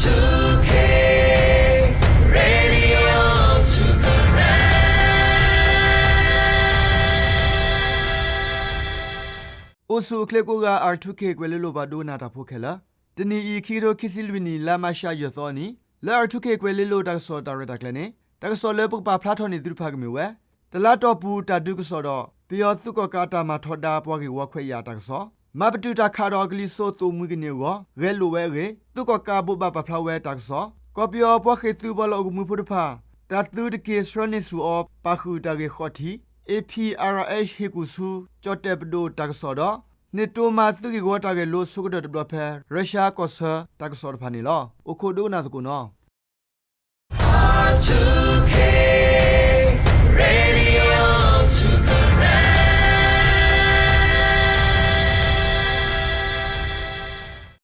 two K Radio two Karen အိၣ်ဆူၣ်အိၣ်ချ့ကိးဂၤ R two K ကွဲၤလ့လိၤပှၤဒိကနၣ်တၢ်ဖိခဲလၢာ်, တနံၤအံၤ ခံကထိခံဆံလွံၢ်နံၣ် လါမးရှးယဲၢ်သီအနံၤ လၢ R two K ကွဲၤလ့လိၤတၢ်ကစီၣ်တၢ်ရဲၣ်တၢ်ကျဲၤန့ၣ် တၢ်ကစီၣ်လၢပကပာ်ဖျါထီၣ်န့ၢ်သုတဖၣ်ကမ့ၢ်ဝဲ တလါတီၢ်ပူၤတၢ်ဒုးကစီၣ်ဒီး ပယီၤသုးကီၣ်ကးတၢ်မၤထီဒါပှၤဂ့ၢ်ဝီခွဲးယာ်တၢ်ကစီၣ်, မၤပတုာ်တၢ်ခးဒီးကလံၤစိးသိၣ်မှံကန့ၢ်အဂီၢ် ဂဲၤလိာ်ဝဲအဂ့ၢ် သုးကီၣ်ကးဘိးဘၣ်ပာ်ဖျါဝဲတၢ်ကစီၣ်, ကီၢ်ပယီၤပှၤဃ့ၢ်သုးပှၤလီၢ်အိၣ်ကမှံဖိတဖၣ် တၢ်သုတက့ၤဆှၢန့ၢ်ဆူၣ်အီၤ ပာ်ဃုာ်တၢ်ဂ့ၢ်ဃီထံး A P R H ဟ့ၣ်ကူၣ်ဆူ ကၠီၣ်တဲၣ်ပဒိၣ်တၢ်ကစီၣ်ဒီး န့ၢ်တိၢ်မၤသုးဂ့ၢ်ဝီတၢ်ဂဲၤလိဆိကတၢၢ်တဘျီဖဲ ရၢရှါကီၢ်ဆၢတၢ်ကစီၣ်တဖၣ်န့ၣ်လီၤ. အိၣ်ခိးဒိကနၣ်သကိးနီၤ. R two K Radio two Karen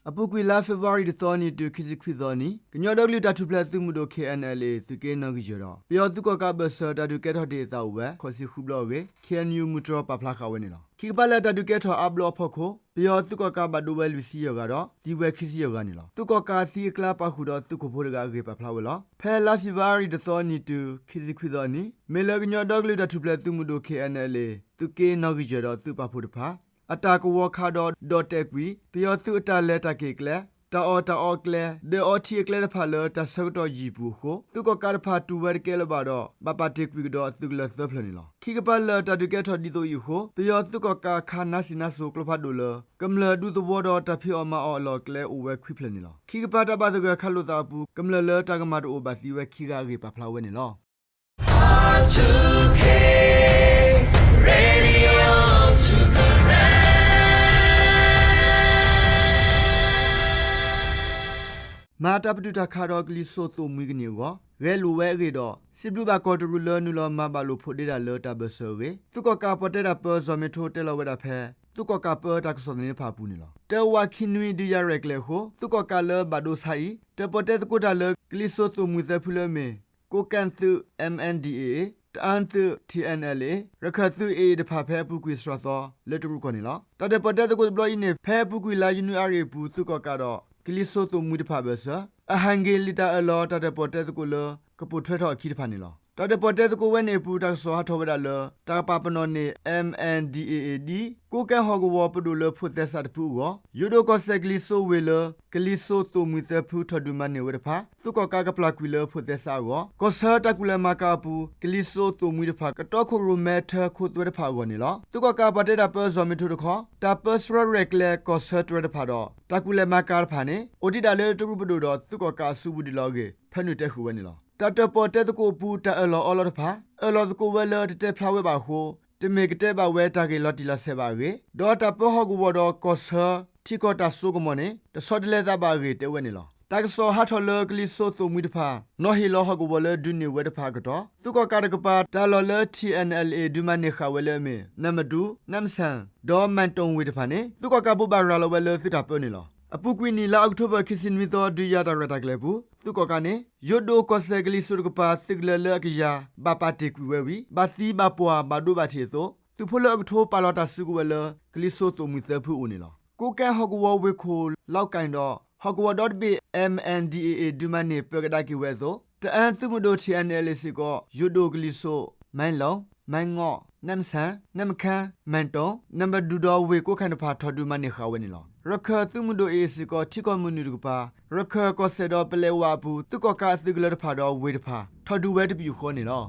အပူၤကွံာ်လါဖ့ၤဘြူၤအါရံၤတသီနံၤတုၤ ခံဆံခွံသီနံၤ ကညီဒီကလုာ်တၢ်ထူၣ်ဖျဲးသုးမုၢ်ဒိၣ် K N L A သုးက့နီၣ်ဂံၢ်ယဲၢ်ဒီး ပယီၤသုးကီၣ်ကးအဘၢၣ်စၢၤ တၢ်ဒုးကဲထီၣ်တ့ၢ်အသးအိၣ်ဝဲ ဃိးဆံဃုဘျီအဂ့ၢ် K N U မုၢ်တြီၤပာ်ဖျါဃာ်ဝဲန့ၣ်လီၤ. ခံကပၤလၢတၢ်ဒုးကဲထီၣ်အါဘျီအဖီခိၣ် ပယီၤသုးကီၣ်ကးဘၣ်ဒိဝဲလွံၢ်ဆံယဲၢ်ဂၤဒီး သံဝဲခံဆံယဲၢ်ဂၤန့ၣ်လီၤ. သုးကီၣ်ကးသံအကျါပာ်ဃုာ်ဒီးသုးခိၣ်ဖိတဂၤအဂ့ၢ်ပာ်ဖျါဝဲလီၤ. ဖဲလါဖ့ၤဘြူၤအါရံၤတသီနံၤတုၤ ခံဆံခွံသီနံၤ မ့ၢ်လၢကညီဒီကလုာ်တၢ်ထူၣ်ဖျဲးသုးမုၢ်ဒိၣ် K N L A သုးက့နီၣ်ဂံၢ်ယဲၢ်ဒီးသုးပာ်ဖှိၣ်တဖၣ် အတၢ်ကဝီၤခးဒီးဒီၣ်တဲာ်ကွံာ် ပယီၤသုးအတၢ်လဲၤတၢ်က့ၤကျဲ, တၢ်အီၣ်တၢ်အီကျဲ, ဒၢးအီထံအကျဲတဖၣ်လၢတၢ်ဆၢကတီၢ်ယံာ်ပူၤအဃိ သုးကီၣ်ကးတဖၣ်တူၢ်ဝဲတကဲလၢၤဘၣ်ဒီး ဘၣ်ပာ်တ့ၢ်ကွံာ်ကဒီးအသုးကလၢၤသၢဖျၢၣ်န့ၣ်လီၤ. ခံကပၤလၢာ်တၢ်ဒုးကဲထီၣ်ဒ်သိးအံၤအဃိ ပယီၤသုးကီၣ်ကးခးနါစံးနါစိၤကျိဖးဒိၣ်လၢ ကမျၢၢ်ဒူသဝီဒီးတၢ်ဖံးအီၣ်မၤအီၣ်အလီၢ်အကျဲအိၣ်ဝဲခွံဖျၢၣ်န့ၣ်လီၤ. ခံကပၤတၢ်ဘၣ်သဂၢၢ်ခးလိာ်သးအပူၤ ကမျၢၢ်လၢတၢ်ကမၣ်တအိၣ်ဘၣ်သံဝဲခံဂၤအဂ့ၢ်ပာ်ဖျါဝဲန့ၣ်လီၤ. မၤတၢ်ပတုာ်တၢ်ခးဒီးကလံၤစိးသိၣ်မှံကန့ၢ်အဂီၢ် ဂဲၤလိာ်ဝဲအဂ့ၢ်ဒီး စံးဘျုးဘၣ်ကီၢ်တရူးလၢနုာ်လီၤမၤဘၣ်လိာ်ဖိးဒ့တၢ်လၢတၢ်ဘၢၣ်စၢၤအဂ့ၢ် သုးကီၣ်ကးပီၣ်တဲတၢ်ပၢ စီၤမ့ထိတဲလီၤဝဲဒၣ်ဖဲ သုးကီၣ်ကးပၢတၢ်ကစီၣ်သန့တဖၣ်အပူၤန့ၣ်လီၤ. တၢဝးခံနွံဒုးယၤရဲၣ်ကျဲၤအဃိ သုးကီၣ်ကးလၢဘၣ်ဒိဆါအံၤ တၢၣ်ပီၣ်တဲသကိးတၢ်လၢကလံၤစိးသိၣ်မှံသၢဖုလၢအမ့ၢ် ကိုးကန့်သုး M N D A A, တအၣ်သုး T N L A, ရခၢၣ်သုး A A တဖၣ်ဖဲအပူၤကွံာ်စှၤသီလၢတရူးကီၢ်န့ၣ်လီၤ. တၢ်တၢၣ်ပီၣ်တဲသကိးတဘျီအံၤန့ၣ် ဖဲအပူၤကွံာ်လါယနူၤအါရံၤအပူၤ သုးကီၣ်ကးဒီး ကလံၤစိးသိၣ်မှံတဖၣ်အဘၢၣ်စၢၤ အဟးဂ့ၤလံာ်တၢ်အၢၣ်လီၤတၢ်တၢၣ်ပီၣ်တဲသကိးလၢ ကပိာ်ထွဲထီၣ်အခံတဖၣ်န့ၣ်လီၤ. တၢ်တၢၣ်ပီၣ်တဲသကိးဝဲန့ၣ်အပူၤ တၢ်ကစီၣ်ဟးထီၣ်ဝဲဒၣ်လၢ တၢ်ကပာ်ပနီၣ်န့ၢ် M N D A A ဒ် ကိးကဲဟီၣ်ကဝီၤပဒိၣ်လၢဖိးသဲစးတဖုအဂီၢ် ယိၣ်ဒိၣ်ကီၢ်စဲၣ်ကလံၤစိးဝ့ၢ်လၢ ကလံၤစိးသိၣ်မှံသၢဖုထီၣ်ဒုးမၤန့ၢ်ဝဲတဖၣ် သုးကီၣ်ကးကပျၢ်ကွံာ်လၢဖိးသဲစးအဂီၢ် ကီၢ်ဆၢတၢ်ကူၣ်လဲၤမၤကၤအပူၤ ကလံၤစိးသိၣ်မှံတဖၣ် ကတီခိၣ်ရိၣ်မဲထၢခိသွဲတဖၣ်အဂီၢ်န့ၣ်လီၤ. သုးကီၣ်ကးပီၣ်တဲတၢ်ပၢ စီၤမ့ထိတခီ တၢ်ပၢဆှၢရဲၣ်ကျဲၤကီၢ်ဆၢတြဲၤတဖၣ်ဒီး တၢ်ကူၣ်လဲၤမၤကၤတဖၣ်န့ၣ် အိၣ်ဒံးဒၣ်လၢတရူးပဒိၣ်ဒီးသုးကီၣ်ကးအစုပူၤဒံးလီၤအဂ့ၢ် ဖၢနုာ်တဲဃုာ်ဝဲန့ၣ်လီၤ. တၢ်တၢၣ်ပီၣ်တဲသကိးအပူၤ တၢ်အၢၣ်လီၤအီလီၤတဖၣ် အၢၣ်လီၤသကိးဝဲလၢတတဲဖျါဝဲဘၣ်အဃိ တမ့ၢ်ကတဲဘၣ်ဝဲတၢ်ဂ့ၢ်လီၤတံၢ်လီၤဆဲးဘၣ်အဂ့ၢ် ဒီးတၢ်ပၢဟီၣ်ကဝီၤဒီးကီၢ်ဆၢ ထံကီၢ်တၢ်စိကမီၤန့ၣ် တဆီတလဲသးဘၣ်အဂ့ၢ်တဲဝဲန့ၣ်လီၤ. တၢ်ကစီၣ်ဟးထီၣ်လၢကလံၤစိးသိၣ်မှံတဖၣ် နီၤဟ့ၣ်လီၤဟီၣ်ကဝီၤလၢဒုးန့ၢ်ဝဲတဖၣ်အကတီၢ် သုးကီၣ်ကးတကပၤ တၢ်လီၢ်လၢ T N L A ဒုးမၤန့ၢ်ဃာ်ဝဲလၢအမ့ၢ် နမ္မတူ, နမ့ၣ်ဆၣ် ဒီးမၣ်တိၣ်ဝ့ၢ်တဖၣ်န့ၣ် သုးကီၣ်ကးဘိးဘၣ်ရၤလီၤဝဲလၢသုးတၢ်ပၢန့ၣ်လီၤ. အပူၤကွံာ်နံၣ်လါအီးကထိဘၢၣ် ခံဆံနွံသီ ဒုးယၤတၢ်ရဲၣ်တၢ်ကျဲၤအပူၤ သုးကီၣ်ကးန့ၣ် ယိၣ်ဒိၣ်ကီၢ်စဲၣ်ကလံၤစိးတကပၤ သုးကလၢၤလၢအကယၤ ဘၣ်ပာ်တ့ၢ်ကွံာ်ဝဲဝံၤ ဘၣ်သံဘၣ်ပှၢ်ဘၣ်ဒိဘၣ်ထံးအသိး သုးဖိလၢအကထိပာ်လီၤတၢ်စုကဝဲၤလၢ ကလံၤစိးသိၣ်မှံသၢဖုအအိၣ်န့ၣ်လီၤ. ကိးကဲဟီၣ်ကဝီၤဝ့ၢ်ခိၣ် လီကၣ်ဒီး ဟီၣ်ကဝီၤဒီတဘ့ၣ် M N D A A ဒုးမၤန့ၢ်ပၢကဒါက့ၤဝဲအသိး တအၣ်သုးမုၢ်ဒိၣ် T N L A စ့ၢ်ကီး ယိၣ်ဒိၣ်ကလံၤစိး, မၣ်လီၣ်, မၣ်ငီၣ်, နမ့ၣ်ဆၣ်, နမ့ၣ်ခၣ်, မၣ်တိၣ်, နမ္မတူဒီးဝ့ၢ်ကိးကဲတဖၣ်ထီၣ်ဒုးမၤန့ၢ်ဃာ်ဝဲန့ၣ်လီၤ. ရခၢၣ်သုးမုၢ်ဒိၣ် A A စ့ၢ်ကီး ထံကီၢ်မုၢ်နုာ်တကပၤ ရခၢၣ်ကီၢ်စဲၣ်ဒီးပလဲၤဝးအပူၤ သုးကီၣ်ကးအသုးကလၢၤတဖၣ်ဒီးဝ့ၢ်တဖၣ် ထီၣ်ဒုးဝဲတပယူာ်ဃီန့ၣ်လီၤ.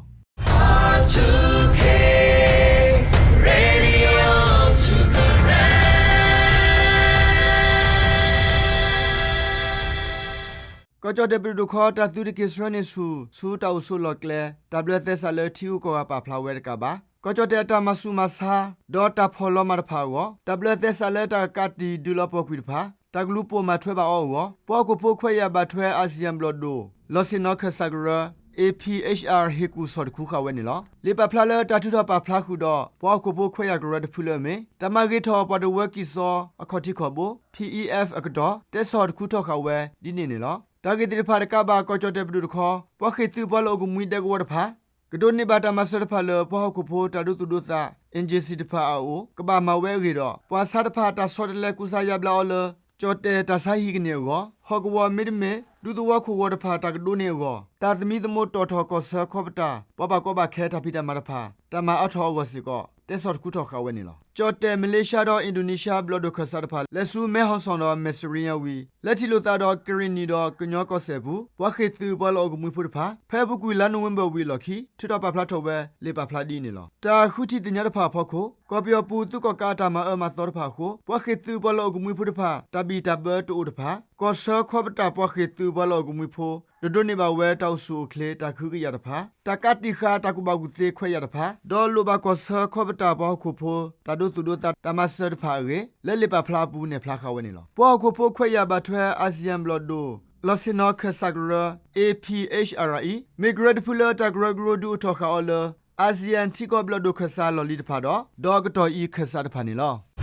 ကီၢ်ကၠီၣ်တဲၣ်ပဒိၣ်တခီ တၢ်သုတက့ၤဆှၢန့ၢ်ဆူၣ် ဆူတၢ်အိၣ်ဆိးလီၢ်ကျဲ တၢ်ဘျၢသဲစးလၢထံဂုၤကီၢ်ဂၤပာ်ဖျါဝဲတကးဘၣ် ကီၢ်ကၠီၣ်တဲၣ်အတၢ်မၤဆူၣ်မၤဆါ ဒီးတၢ်ဖီၣ်လီၤမၢ်တဖၣ်အဂီၢ် တၢ်ဘျၢသဲစးလၢတၢ်ကကးတံာ်ဒုးလီၤပှီၢ်ကွံာ်တဖၣ် တၢ်ကလူၤပိာ်မၤထွဲဘၣ်အီၤအဂီၢ် ပှၤဟီၣ်ခိၣ်ဖိခွဲးယာ်ဘၣ်ထွဲ အၣ်စံၣ်ယၣ်ဘျီၣ်ဒိၣ် လီၢ်ဆ့ၣ်နီၤခၢၣ်စးကရၢ A P H R ဟ့ၣ်ကူၣ်ဆီၣ်တခူဃာ်ဝဲန့ၣ်လီၤ. လံာ်ပာ်ဖျါလၢတၢ်ထုးထီၣ်ပာ်ဖျါဃုာ်ဒီး ပှၤဟီၣ်ခိၣ်ဖိခွဲးယာ်ကရၢတဖုလၢအမ့ၢ် တၢ်မၤဂ့ၤထီၣ်ပှၤတဝၢကံၢ်စီအခီၣ်ထံးခီၣ်ဘိ P E F အကတီၢ် တဲဆီၣ်တခူထီၣ်ဃာ်ဝဲဒ်န့ၣ်န့ၣ်လီၤ. တၢ်ဂ့ၢ်သ့ၣ်တဖၣ်တကးဘၣ် ကီၢ်ကၠီၣ်တဲၣ်ပဒိၣ်တခီ ပှၤဃ့ၢ်သုးပှၤလီၢ်အိၣ်ကမှံဒဲကဝီၤတဖၣ် ကဒိးန့ၢ်ဘၣ်တၢ်မၤစၢၤတဖၣ်လၢ ပှၤဟီၣ်ခိၣ်ဖိတၢ်ဒိသူၣ်ဒိသး Agency တဖၣ်အအိၣ် ကဘၣ်မၤဝဲအဂ့ၢ်ဒီး ပှၤဆါတဖၣ်တၢ်ဆီတလဲကူစါယါဘျါအီၤလၢ ကၠီၣ်တဲၣ်တၢ်ဆါဟံၣ်ကန့ၢ်အဂီၢ်, ဟီၣ်ကဝီၤမ့တမ့ၢ် ဒူသဝီခိၣ်ဂီၤတဖၣ်တၢ်ကဒိးန့ၢ်အဂီၢ်, တၢ်သမံသမိးတီၣ်ထီၣ်ကီၢ်ဆၢခီပတာ် ပှၤဘၣ်ကီဘၣ်ခဲတၢ်ဖံးတၢ်မၤတဖၣ် တၢ်မၤအါထီၣ်အဂီၢ်စ့ၢ်ကီး တဲဆီၣ်တခူထီၣ်ဃာ်ဝဲန့ၣ်လီၤ. ကၠီၣ်တဲၣ် မလ့ၡါဒီး အ့ၣ်ဒိးနံၡါ ဘျီၣ်ဒိၣ်ခၢၣ်စးတဖၣ် လဲၤဆူမဲဟီၣ်စီၣ်ဒီး မဲၣ်စရံယါဝံၤ လဲၤထံၣ်လိာ်သးဒီး ကရ့ၣ်နံၣ်ဒီးကညီကီၢ်စဲၣ်ပူၤ ပှၤဃ့ၢ်သုးပှၤလီၢ်အိၣ်ကမှံဖိတဖၣ် ဖဲအပူၤကွံာ်လါနိၣ်ဝ့ဘၢၣ်ဝံၤအလီၢ်ခံ ထုးထီၣ်ပာ်ဖျါထီၣ်ဝဲ လံာ်ပာ်ဖျါဒ်အံၤန့ၣ်လီၤ. တၢ်ဃုထံၣ်သ့ၣ်ညါတဖၣ်အဖီခိၣ် ကီၢ်ပယီၤပူၤသုးကီၣ်ကးအတၢ်မၤအၢမၤသီတဖၣ်အဃိ ပှၤဃ့ၢ်သုးပှၤလီၢ်အိၣ်ကမှံဖိတဖၣ် တၢ်ဘံၣ်တၢ်ဘၢတအိၣ်တဖၣ် ကီၢ်ဆၢခီပတာ်ပှၤဃ့ၢ်သုးပှၤလီၢ်အိၣ်ကမှံဖိ တဒိးန့ၢ်ဘၣ်ဝဲတၢ်အိၣ်ဆူၣ်အိၣ်ချ့တၢ်ကဟုကယာ်တဖၣ်, တၢ်ကးတံာ်ဃာ်တၢ်ကူၣ်ဘၣ်ကူၣ်သ့ခွဲးယာ်တဖၣ် ဒီးလိၣ်ဘၣ်ကီၢ်ဆၢခီပတာ်ပှၤဟီၣ်ခိၣ်ဖိ တၢ်ဒိသူၣ်ဒိသးတၢ်မၤစၢၤတဖၣ်အဂ့ၢ် လၢလံာ်ပာ်ဖျါအပူၤနဲၣ်ဖျါဃာ်ဝဲန့ၣ်လီၤ. ပှၤဟီၣ်ခိၣ်ဖိခွဲးယာ်ဘၣ်ထွဲ အၣ်စံၣ်ယၣ်ဘျီၣ်ဒိၣ် လီၢ်ဆ့ၣ်နီၤခၢၣ်စးကရၢ A P H R အံၤ မ့ၢ်ကရၢတဖုလၢတၢ်ကရၢကရိဒုးအိၣ်ထီၣ်ဃာ်အီၤလၢ အၣ်စံၣ်ယၣ်ထံကီၢ်ဘျီၣ်ဒိၣ်ခၢၣ်စးလီၢ်လံၤတဖၣ်ဒီး ဒီးကတီၢ်အံၤခၢၣ်စးတဖၣ်န့ၣ်လီၤ.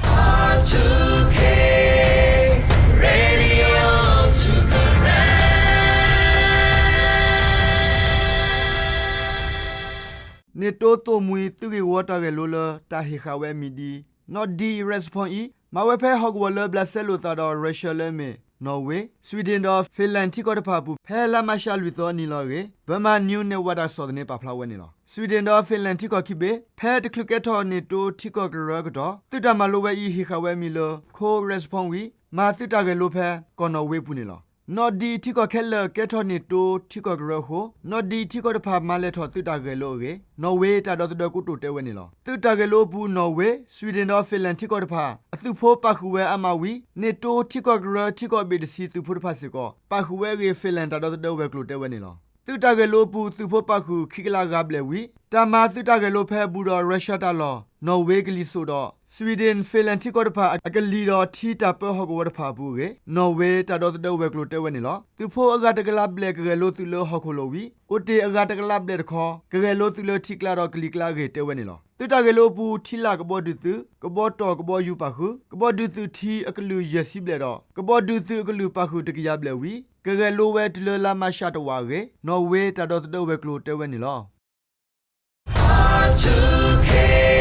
န့ၣ်တိသိၣ်မှံၤ သုးဂ့ၢ်ဝီတၢ်ဂဲၤလိလၢတၢ်ဟ့ၣ်ဃာ်ဝဲအမံၤဒ် Nordic Response အံၤ မၤဝဲဖဲဟီၣ်ကဝီၤလၢဘျးစဲလိာ်သးဒီး Russia လၢအမ့ၢ် Norway, Sweden ဒီး Finland ထံကီၢ်တဖၣ်အပူၤ ဖဲလါမးရှးလွံၢ်သီအနံၤလီၤအဂ့ၢ် Burma News Network တၢ်ကစီၣ်သန့ပာ်ဖျါဝဲန့ၣ်လီၤ. Sweden ဒီး Finland ထံကီၢ်ခံဘ့ၣ် ဖဲတချုးကဲထီၣ် NATO ထံကီၢ်ကရၢအကတီၢ် သုးတၢ်မၤလိဝဲအံၤ ဟ့ၣ်ဃာ်ဝဲအမံၤလၢ Cold Response ဝံၤ မၤသုးတၢ်ဂဲၤလိဖဲ ကီၢ် Norway အပူၤန့ၣ်လီၤ. Nordic ထံကီၢ်ခဲလၢာ်ကဲထီၣ် NATO ထံကီၢ်ကရၢအဃိ Nordic ထံကီၢ်တဖၣ်မၤလဲၢ်ထီၣ်သုးတၢ်ဂဲၤလိအဂ့ၢ် Norway တၢ်ဒီသဒၢကိတိာ်တဲဝဲန့ၣ်လီၤ. သုးတၢ်ဂဲၤလိအပူၤ Norway, Sweden ဒီး Finland ထံကီၢ်တဖၣ် အသုးဖိပာ်ဃုာ်ဝဲအါမးဝံၤ NATO ထံကီၢ်ကရၢထံကီၢ်ဘ့ၣ်တဆံသုးဖိတဖၣ်စ့ၢ်ကီး ပာ်ဃုာ်ဝဲအဂ့ၢ် Finland တၢ်ဒီသဒၢဝဲၤကျိၤတဲဝဲန့ၣ်လီၤ. သုးတၢ်ဂဲၤလိအပူၤ သုးဖိပာ်ဃုာ်ခံကလးဂၤဘျဲၣ်ဝံၤ တၢ်မၤသုးတၢ်ဂဲၤလိဖဲဘူးဒီး Russia တၢ်လီၢ် Norway ကလံၤစိးဒီး Sweden, Finland ထံကီၢ်တဖၣ် အကလံၤဒီးထံတၢ်ပၢဟီၣ်ကဝီၤတဖၣ်အပူၤအဂ့ၢ် Norway တၢ်ဒီသဒၢဝဲၤကျိၤတဲဝဲန့ၣ်လီၤ. သုးဖိအဂၤတကလးဘျဲၣ်ကဂဲၤလိသုးလၢဟီၣ်ခိၣ်လိၤဝံၤ အိၣ်တ့ၢ်အဂၤတကလးဘျဲၣ်တခီ ကဂဲၤလိသုးလၢထံကျါဒီးကလံၤကျါအဂ့ၢ်တဲဝဲန့ၣ်လီၤ. သုးတၢ်ဂဲၤလိအပူၤ ထံလာ်ကဘီဒုးသုး ကဘီတီၢ်ကဘီယူၤပာ်ဃုာ် ကဘီဒုးသုးထံအကလုာ်ယဲၢ်ဆံဘျဲၣ်ဒီး ကဘီဒုးသုးအကလုာ်ပာ်ဃုာ်တကယၤဘျဲၣ်ဝံၤ ကဂဲၤလိဝဲတုၤလၢလါမးရှးတဝာ်အဂ့ၢ် Norway တၢ်ဒီသဒၢဝဲၤကျိၤတဲဝဲန့ၣ်လီ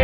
ၤ.